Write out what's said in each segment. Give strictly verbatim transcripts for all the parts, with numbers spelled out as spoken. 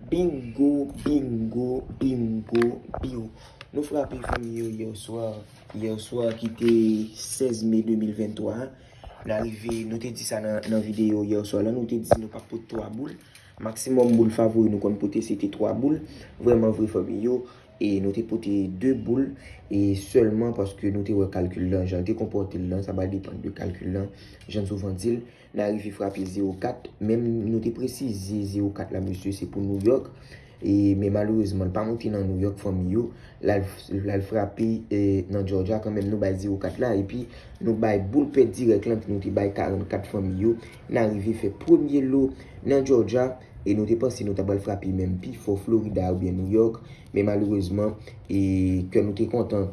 Bingo, bingo, bingo, bingo. Nou frape fanmi yo yè swa. Yè swa ki te sèz me de mil venntwa a. N a rive, nou te di sa nan, nan videyo yè swa la, nou te di nou p ap pot twa boul. Maksimòm boul favori nou konn pote se te twa boul. Vrèman vre fanmi yo, e nou te pote de boul. E sèlman paske nou te wè kalkil lan, jan l te konpòte l lan, sa pral depann de kalkil lan, jan n souvan di l. N a rive frape zewo kat. Menm nou te presize zewo kat la, mesye, se pou New York. E, men malerezman, l pa monte nan New York, fanmi yo. L al, l al frape, e, nan Georgia kanmenm. Nou bay zewo kat la. Epi, nou bay boul pèd dirèk lan, epi nou te bay karannkat, fanmi yo. N a rive fè premye lo nan Georgia. E nou te panse nou ta pral frape menm pi fò Florida oubyen New York. Men malerezman, e, kè nou te kontan,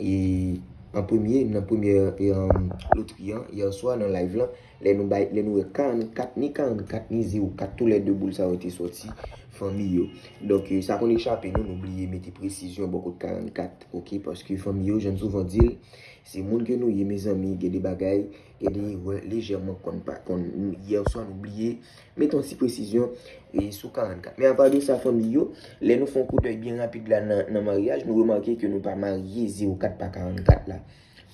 e, an premye, nan premye, e, um, lotri an, yè swa nan live lan, lè nou bay, lè nou wè karannkat, ni karannkat, ni zewo kat, toulède boul sa yo te sòti, fanmi yo. Donk, e, sa konn echape nou, nou bliye mete presizyon bò kot karannkat, oke? Paske fanmi yo, jan n souvan di l, se moun ke nou ye, mezanmi, gen de bagay, gen de erè lejèman konn pa, konn, yè swa nou bliye mete yon ti presizyon, e, sou karannkat. Men apa de sa, fanmi yo, lè nou fè yon koudèy byen rapid la nan, nan maryaj, nou remake ke nou pa marye zewo kat pa karannkat la.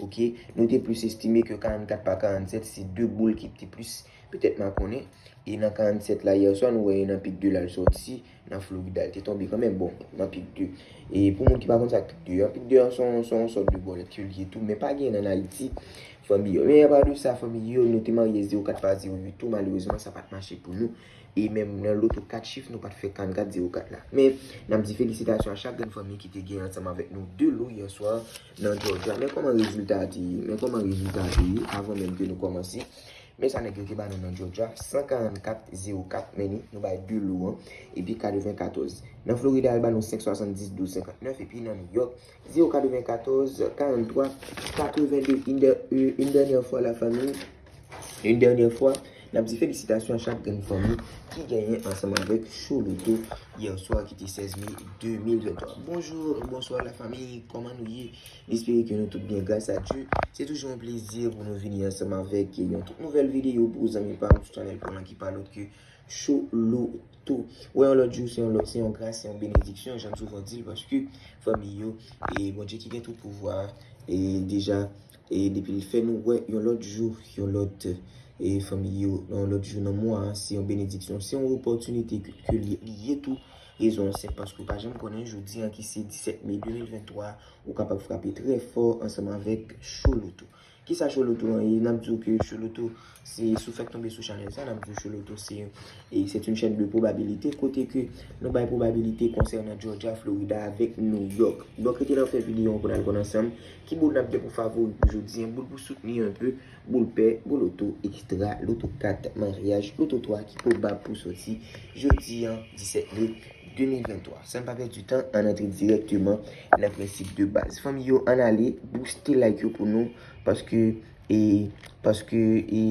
Oke? Nou te plis estime ke karannkat pa karannsèt, se de boul ki te plis, petèt, makonnen. E nan karannsèt la, yè swa, nou wè nan pik de la l sòti, nan Florida, l te tonbe kanmenm, bon, nan pik de. E pou moun ki pa konn sa k pik de an, pik de an se yon, se yon sòt de bòlèt ke l ye tou, men pa gen an Ayiti, fanmi yo. Men apa de sa, fanmi yo, nou te marye zewo kat pa zewo uit tou, malerezman, sa pa t mache pou nou. E menm nan loto kat chif, nou pa t fè karannkat zewo kat la. Men, n ap di felisitasyon a chak grenn fanmi ki te gen ansanm avèk nou de lo yè swa nan Georgia. Men kòman rezilta a te ye, men kòman rezilta a te ye, avan menm ke nou kòmanse. Men sa nèg yo te ba nou nan Georgia, san karannkat zewo kat, men ni, nou bay de lo an, epi katrevenkatòz. Nan Florida, al ba nou senk swasanndis douz senkantnèf, epi nan New York, zewo katrevenkatòz karannntwa katrevenndez. Une dè-, euh, une dernière fois, la famille. Une dernière fois, n ap di felisitasyon a chak grenn fanmi ki genyen ansanm avèk Show Loto yè swa ki te sèz me de mil venntwa. Bonjou, bonswa la fanmi, kòman nou ye? M espere ke nou tout byen, gras a Dye. Se toujou yon plezi pou nou vini ansanm avèk yon tout nouvèl videyo pou zanmi pa m sou chanèl pa m lan ki pa lòt ke Show Loto. Wè, yon lòt jou, se yon lòt, se yon gras, se yon benediksyon, jan m souvan di l, paske fanmi yo, e Bondye ki gen tout pouvwa, e deja, e depi l fè nou wè yon lòt jou, yon lòt, e fanmi yo, yon lòt jou nan mwa a, se yon benediksyon, se yon opòtinite ke, ke li, li ye tou. Rezon an senp, paske w pa janm konnen, jodi an ki se disèt me de mil venntwa, ou kapab frape trè fò ansanm avèk Show Loto. Kisa Show Loto an ye? N ap di w ke Show Loto, se, si w fèk tonbe sou chanèl sa, n ap di w Show Loto se, e, c'est une chaîne de probabilité, kote ke nou bay probabilité konsènan Georgia, Florida avèk New York. Donk, rete la, fè videyo an pou n al konn ansanm ki boul n ap gen pou favori pou jodi an, boul pou soutni un peu, boul pè, boul loto, ekstra, loto kat, maryaj, loto twa ki pwobab pou sòti jodi an, disèt me de mil venntwa. San n pa pèdi tan, ann antre dirèkteman nan prensip de baz. Fanmi yo, ann ale, bouste like yo pou nou, paske, e, paske, e,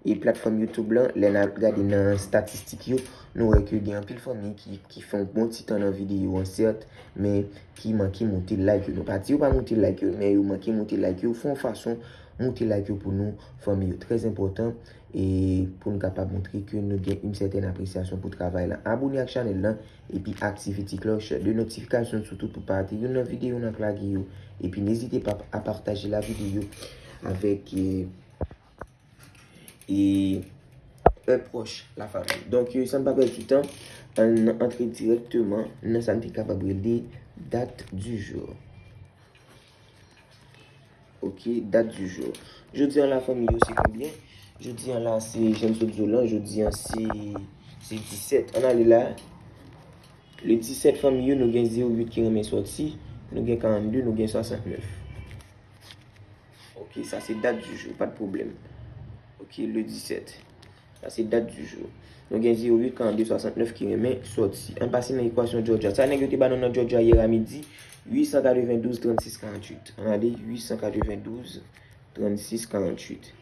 e platfòm YouTube lan, lè n ap gade nan estatistik yo, nou wè ke gen anpil fanmi ki, ki fè yon bon ti tan nan videyo an, sèt, men ki manke moute like yo. Nou pa di yo pa moute like yo, men yo manke moute like yo. Fè yon fason, moute like yo pou nou, fanmi yo. Trè enpòtan, e pou n kapab montre ke nou gen yon sètèn apresyasyon pou travay la. Abone ak chanèl lan, epi aktive ti klòch de notifikasyon sou tout pou pa rate youn nan videyo n ap lage yo. Epi n'ezite pa a pataje la videyo avèk, e, e, un proche, la famille. Donk, e, san n pa pèdi tan, ann antre dirèkteman nan sa n te kapab rele dat di jou. Ok, dat di jou. Jodi an la, fanmi yo, se konbyen? Jodi an la, se, jan m sot di w lan, jodi an, se, se disèt. Ann ale la. Le disèt, fanmi yo, nou gen zewo uit ki renmen sòti. Nou gen karannde, nou gen swasantnèf. Ok, sa se dat di jou, pa de pwoblèm. Ok, le disèt. Sa se dat di jou. Nou gen zewo uit, karannde, swasantnèf ki renmen sòti. Ann pase nan ekwasyon Georgia. Sa nèg yo te ba nou nan Georgia yè a midi, uit san katrevendouz, trannsis, karanntuit. Ann ale, uit san katrevendouz, trannsis, karanntuit.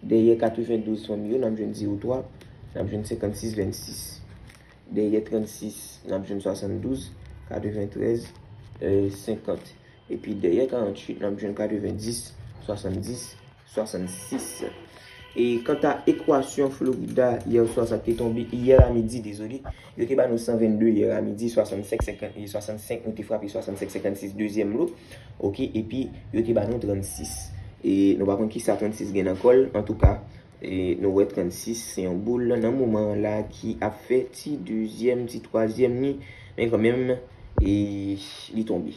Dèyè katrevendouz, fanmi yo, n ap jwenn zewo twa, n ap jwenn senkannsis, vennsis. Dèyè trannsis, n ap jwenn swasanndouz, katreventrèz, e, senkant. Epi dèyè karanntuit, n ap jwenn katrevendis, swasanndis, swasannsis. E kanta ekwasyon Florida yè swa sa k te tonbe, yè a midi, dezole, yo te ba nou san vennde yè a midi, swasannsenk, senkant, e swasannsenk, nou te frape swasannsenk senkannsis dezyèm lo, oke, epi yo te ba nou trannsis. E nou pa konn kisa trannsis gen nan kò l, antouka, e nou wè trannsis se yon boul nan moman an la ki ap fè ti dezyèm, ti twazyèm ni, men kanmenm, e li tonbe.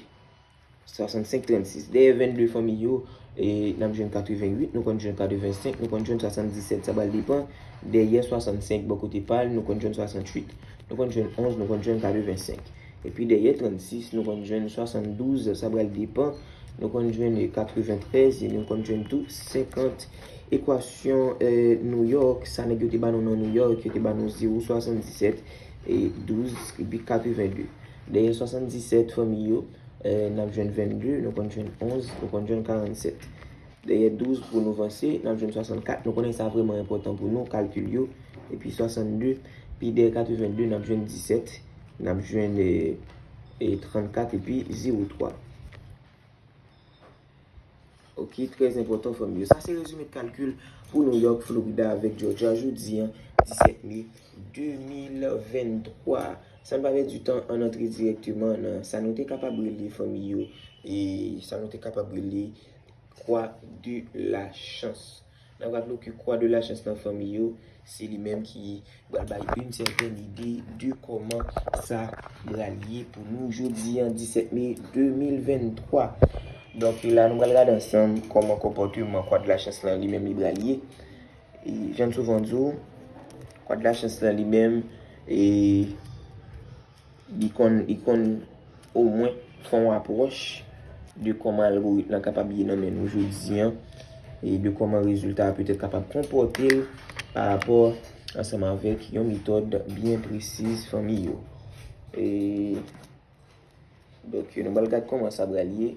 Swasannsenk trannsis. Dèyè vennde fanmi yo, e n ap jwenn katrevenwit, nou konn jwenn katrevensenk, nou konn jwenn swasanndisèt, sa pral depann. Dèyè swasannsenk bò kote pa l, nou konn jwenn swasannwit, nou konn jwenn onz, nou konn jwenn katrevensenk. Epi dèyè trannsis, nou konn jwenn swasanndouz, sa pral depann. Nou konn jwenn katreventrèz, e nou konn jwenn tou senkant. Ekwasyon, e, New York, sa nèg yo te ba nou nan New York, yo te ba nou zewo swasanndisèt, e douz, epi katrevende. Dèyè swasanndisèt fanmi yo, e, n ap jwenn vennde, nou konn jwenn onz, nou konn jwenn karannsèt. Dèyè douz pou nou vanse, n ap jwenn swasannkat. Nou konnen sa vrèman enpòtan pou nou, kalkil yo. Epi swasannde, pi dèyè katrevende, n ap jwenn disèt, n ap jwenn, e, e, trannkat epi zewo twa. Oke, trè enpòtan fanmi yo. Sa se rezime kalkil pou New York, Florida avèk Georgia jodi an, disèt me de mil venntwa. San pa pèdi tan, ann antre dirèkteman nan sa nou te kapab rele fanmi yo, e sa nou te kapab rele kwa de la chans. N ap raple ke kwa de la chans lan fanmi yo, se li menm ki pral bay yon sètèn ide de kòman sa pral ye pou nou jodi an, disèt me de mil venntwa. Donk la nou pral gade ansanm kòman konpòteman kwa de la chans lan li menm li pral ye. E jan m souvan di w, kwa de la chans lan li menm, e li konn, li konn omwen fè yon apwòch de kòman algoritm lan kapab ye nan men nou jodi an, e de kòman rezilta a petèt kapab konpòte l pa rapò ansanm avèk yon metòd byen presiz fanmi yo. E donk nou pral gade kòman sa pral ye.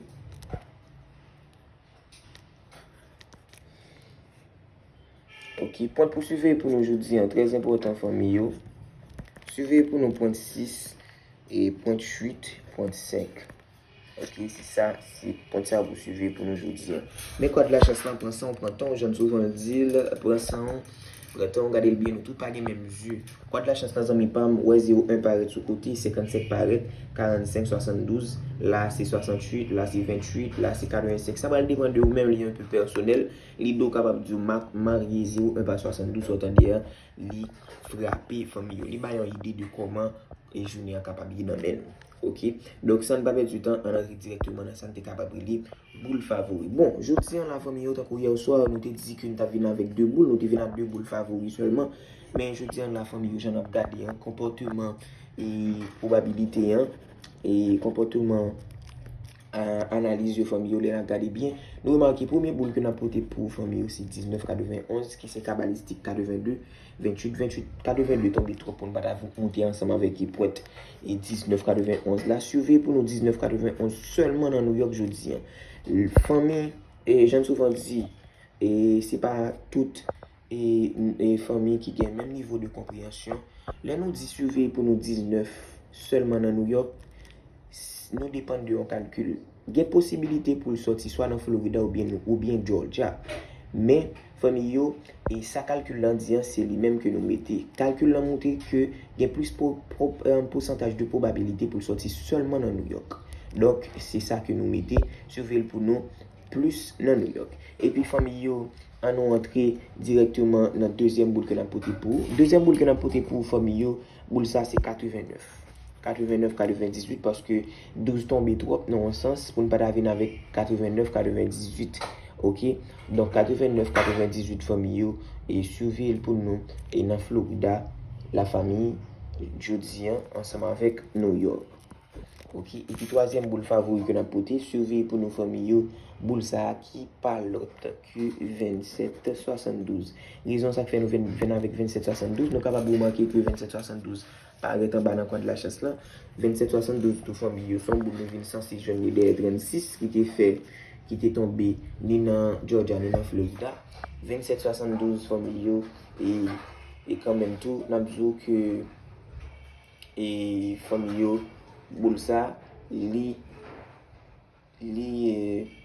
Ok, pwent pou siveye pou nou jodi an, trè enpòtan fanmi yo. Siveye pou nou pwent sis, e pwent uit, pwent senk. Ok, se sa, se pwent sa pou siveye pou nou jodi an. Men kwa de la chans lan pran san w, pran tan w, jan m souvan di l, pran san w, pran tan w, gade l byen, nou tout pa gen menm zye. Kwa de la chans lan, zanmi pa m, wè zewo en parèt sou kote, senkannsèt parèt, karannsenk, swasanndouz, la se swasannwit, la se vennwit, la se katrevensenk. Sa pral depann de ou menm, li yon pe pèsonèl. Lide w kapab di w ma-, marye zewo en pa swasanndouz, sa w tande a, li frape fanmi yo. Li bay yon ide de kòman e jounen an kapab ye nan men nou. Ok? Donk, san n pa pèdi tan, ann antre dirèkteman nan sa n te kapab rele boul favori. Bon, jodi an la, fanmi yo, tankou yè swa, nou te di ke n t ap vin avèk de boul, nou te vin ak de boul favori sèlman. Men jodi an la, fanmi yo, jan n ap gade an, konpòteman e pwobabilite an, e konpòteman a, analiz yo, fanmi yo, lè n ap gade byen, nou remake premye boul ke n ap pote pou fanmi yo, se diznèf katrevenonz, ki se kabalistik katrevende, vennwit vennwit, katrevende tonbe twòp pou n pa ta moute ansanm avèk pwent e diznèf katrevenonz la. Siveye pou nou diznèf katrevenonz sèlman nan Nouyòk jodi an. Fanmi, e jan n souvan di, e se pa tout e, e fanmi ki gen menm nivo de konpreyansyon. Lè nou di siveye pou nou diznèf sèlman nan Nouyòk, s-, nou depann de yon kalkil. Gen posibilite pou l sòti swa nan Florida oubyen, oubyen Georgia. Men, fanmi yo, e sa kalkil lan di an, se li menm ke nou mete. Kalkil lan montre ke gen plis po-, po-, e, pousantaj de pwobabilite pou l sòti sèlman nan Nouyòk. Donk, se sa ke nou mete. Siveye l pou nou plis nan Nouyòk. Epi fanmi yo, ann nou antre dirèkteman nan dezyèm boul ke n ap pote pou ou. Dezyèm boul ke n ap pote pou ou, fanmi yo, boul sa se katrevennèf. Katrevennèf, katrevendizuit, paske douz tonbe twòp nan yon sans pou n pa ta vin avèk katrevennèf, katrevendizuit. Ok? Donk, katrevennèf, katrevendizuit, fanmi yo, e siveye l pou nou, e nan Florida, lafanmi, jodi an, ansanm avèk Nouyòk. Ok, epi twazyèm boul favori ke n ap pote, siveye pou nou fanmi yo, boul sa a ki pa lòt ke vennsèt swasanndouz. Rezon sa k fè nou vin, vin avèk vennsèt swasanndouz, nou kapab remake ke vennsèt swasanndouz parèt anba nan kwa de la chans lan. Vennsèt swasanndouz tou fanmi yo, se yon boul nou vin sanse jwenn li dèyè trannsis ki te fè, ki te tonbe ni nan Georgia ni nan Florida. Vennsèt swasanndouz fanmi yo, e, e kanmenm tou, n ap di w ke e fanmi yo, boul sa, li, li, e,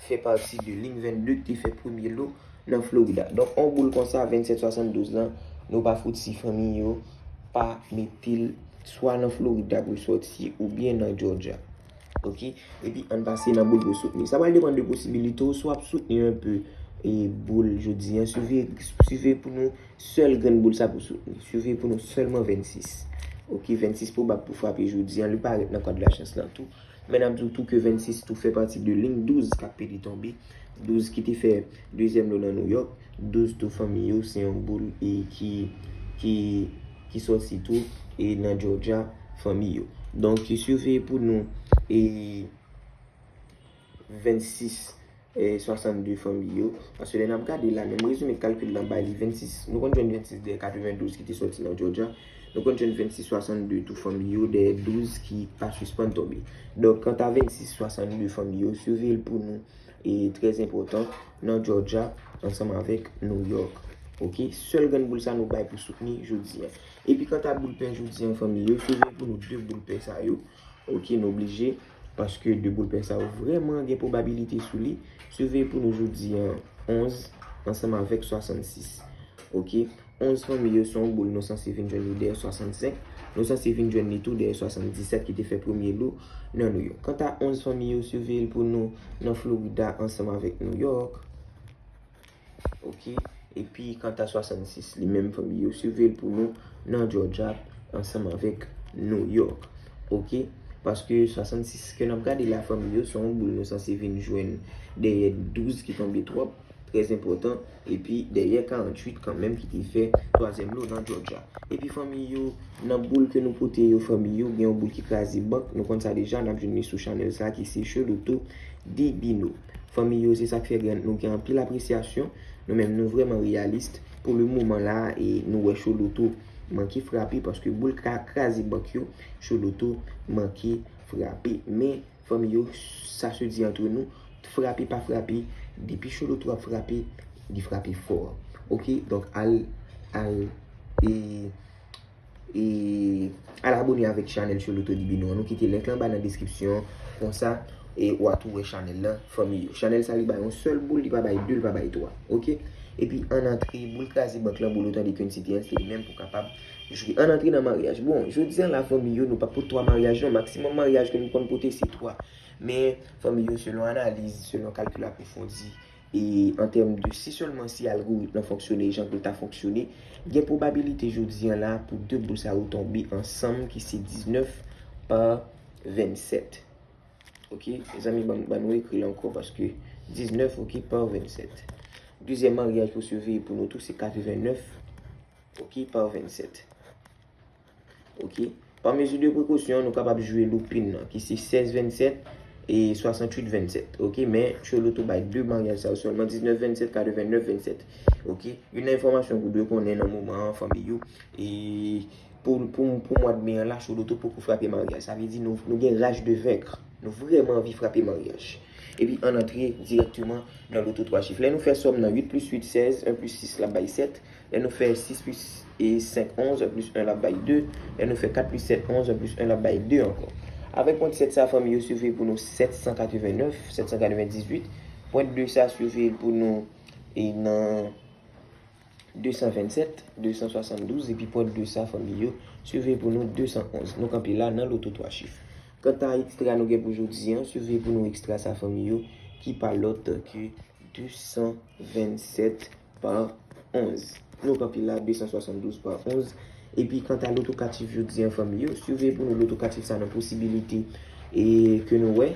fè pati de liy vennde ki te fè premye lo nan Florida. Donk, yon boul konsa, vennsèt swasanndouz lan, nou pa fouti fanmi yo pa mete l swa nan Florida pou l sòti oubyen nan Georgia. Ok? Epi, ann pase nan boul pou soutni. Sa pral depann de posibilite w, si w ap soutni enpe e boul jodi an. Siveye pou nou sèl grenn boul sa pou soutni. Siveye pou nou sèlman vennsis. Ok, vennsis pwobab pou frape jodi an. Li parèt nan kòd lachans lan tou. Men n ap di w tou ke vennsis tou fè pati de liy douz k ap pede tonbe. Douz ki te fè dezyèm lo nan New York. Douz tou fanmi yo, se yon boul e ki, ki, ki sòti tou e nan Georgia fanmi yo. Donk, siveye pou nou e vennsis e swasannde fanmi yo. Paske lè n ap gade la, menm rezime kalkil lan bay li vennsis. Nou konn jwenn vennsis dèyè katrevendouz ki te sòti nan Georgia. Nou konn jwenn vennsis swasannde tou fanmi yo dèyè douz ki pa sispann tonbe. Donk, kanta vennsis swasannde fanmi yo, siveye l pou nou e trè enpòtan nan Georgia ansanm avèk New York. Ok, sèl grenn boul sa nou bay pou soutni jodi an. Epi kanta boul pè jodi an fanmi yo, siveye pou nou de boul pè sa yo. Ok, nou oblije, paske de boul pè sa yo vrèman gen pwobabilite sou li. Siveye pou nou jodi an onz ansanm avèk swasannsis. Ok, onz fanmi yo se yon boul nou sanse vin jwenn li dèyè swasannsenk. Nou sanse vin jwenn li tou dèyè swasanndisèt ki te fè premye lo nan New York. Kanta onz fanmi yo, siveye l pou nou nan Florida ansanm avèk New York. Ok. Epi kanta swasannsis li menm fanmi yo, siveye l pou nou nan Georgia ansanm avèk New York. Ok. Paske swasannsis ke n ap gade la fanmi yo, se yon boul nou sanse vin jwenn dèyè douz ki tonbe twòp, trè enpòtan. Epi dèyè karanntuit kanmenm ki te fè twazyèm lo nan Georgia. Epi fanmi yo, nan boul ke nou pote yo fanmi yo, gen yon boul ki kraze bank. Nou konn sa deja, n ap jwenn li sou chanèl sa ki se Cheloto Dibino. Fanmi yo, se sa k fè gen, nou gen anpil apresyasyon. Nou menm, nou vrèman reyalis. Pou le moman la, e nou wè Cheloto manke frape, paske boul ka kraze bank yo, Cheloto manke frape. Men, fanmi yo, sa se di antre nou, frape pa frape, depi Cheloto ap frape, li frape fò. Ok, donk al, al, e, e al abone avèk chanèl Cheloto Dibino an. Nou kite link lan anba nan deskripsyon. Konsa, e w a tou wè chanèl lan, fanmi yo. Chanèl sa, li bay yon sèl boul, li pa bay de, li pa bay twa. Ok? Epi ann antre, boul kraze bank lan, boul ou tande Quincy T N, se li menm pou kapab jwe. Ann antre nan maryaj. Bon, jodi an la, fanmi yo, nou pa pot twa maryaj non. Maksimòm maryaj ke nou konn pote, se twa. Men, fanmi yo, selon analiz, selon kalkil apwofondi, e an tèm de si sèlman si algoritm lan fonksyone jan pou l ta fonksyone, gen pwobabilite jodi an la pou de boul sa yo tonbe ansanm ki se diznèf pa vennsèt. Ok, mezanmi, ban, ban nou ekri l ankò paske diznèf, ok, pa vennsèt. Dezyèm maryaj pou siveye pou nou tou se katrevennèf, ok, pa vennsèt. Ok. Pa mezi de prekosyon, nou kapab jwe loupin nan, ki se sèz vennsèt e swasanntuit vennsèt. Ok, men Cheloto bay de maryaj sa yo sèlman, diznèf vennsèt, katrevennèf vennsèt. Ok, youn nan enfòmasyon ke w dwe konnen nan moman an, fanmi yo, e pou, pou, pou mwa de me an la, Cheloto poko frape maryaj. Sa vle di nou, nou gen raj de venk. Nou vrèman anvi frape maryaj. Epi ann antre dirèkteman nan loto twa chif. Lè nou fè sòm nan uit plis uit, sèz, en plis sis, l ap bay sèt. Lè nou fè sis plis senk, onz, en plis en, l ap bay de. Lè nou fè kat plis sèt, onz, en plis en, l ap bay de ankò. Avèk pwent sèt sa, fanmi yo, siveye pou nou sèt san katrevennèf, sèt san katrevendizuit. Pwent de sa, siveye l pou nou e nan de san vennsèt, de san swasanndouz, epi pwent de sa, fanmi yo, siveye pou nou de san onz. Nou kanpe la nan loto twa chif. Kanta ekstra nou gen pou jodi an, siveye pou nou ekstra sa, fanmi yo, ki pa lòt ke de san vennsèt pa onz. Nou kanpe la, de san swasanndouz pa onz. Epi kanta loto kat chif jodi an, fanmi yo, siveye pou nou loto kat chif sa nan posibilite e ke nou wè,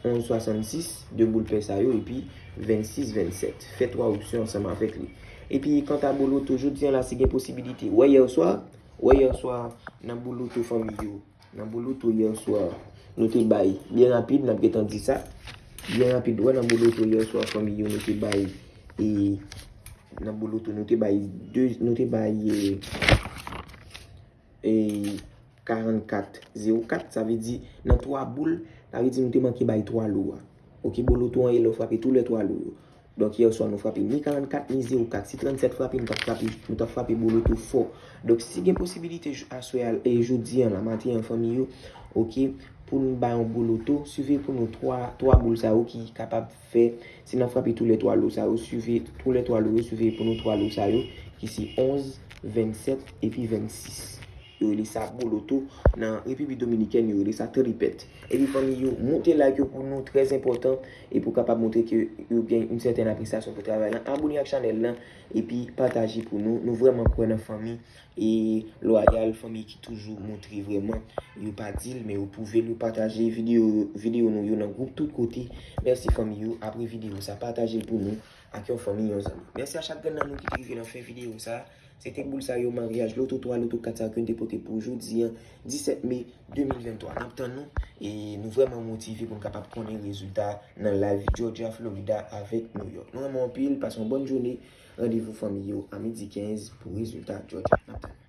onz swasannsis, de boul pè sa yo, epi vennsis vennsèt. Fè twa opsyon ansanm avèk li. Epi kanta boloto, jodi an la, si gen posibilite, wè yèswa, wè yèswa nan boloto, fanmi yo. Nan boloto yèswa, nou te bay, byen rapid, n ap gentan di sa. Byen rapid, wè nan boloto yèswa, fanmi yo, nou te bay, e nan boloto, nou te bay de, nou te bay, e, e karannkat zewo kat, sa vle di nan twa boul, sa vle di nou te manke bay twa lo a. Ok, boloto an, e lè w frape tou lè twa lo yo. Donk, yèswa, nou frape ni karannkat, ni zewo kat. Si trannsèt frape, nou t ap frape, nou t ap frape boloto fò. Donk, si gen posibilite aswè a, e jodi an, la maten an, fanmi yo, ok, pou nou bay yon boul loto, siveye pou nou twa, twa boul sa yo ki kapab fè, si n ap frape tou lè twa lo sa yo, siveye tou lè twa lo yo, siveye pou nou twa lo sa yo, ki se onz, vennsèt epi vennsis. Yo rele sa boul loto. Nan Repiblik Dominikèn, yo rele sa tripèt. Epi fanmi yo, moute like yo pou nou, trè enpòtan, e pou kapab montre ke yo gen yon sètèn apresyasyon pou travay lan. Abone ak chanèl lan, epi pataje pou nou. Nou vrèman kwè nan fanmi e lwayal, fanmi ki toujou montre vrèman yo pa di l, men yo pwouve l, yo pataje videyo, videyo nou yo nan gwoup tout kote. Mèsi fanmi yo, apre videyo sa, pataje l pou nou ak yon fanmi, yon zanmi. Mèsi a chak grenn nan nou ki te rive nan fen videyo sa. Se te boul sa yo, maryaj loto twa, loto kat sa yo ke n te pote pou jodi an, disèt me de mil venntwa. N ap tann nou, e nou vrèman motive pou n kapab konnen rezilta nan live Georgia, Florida avèk New York. Nou renmen w anpil, pase yon bòn jounen. Randevou fanmi yo a midi kenz pou rezilta Georgia. N ap tann.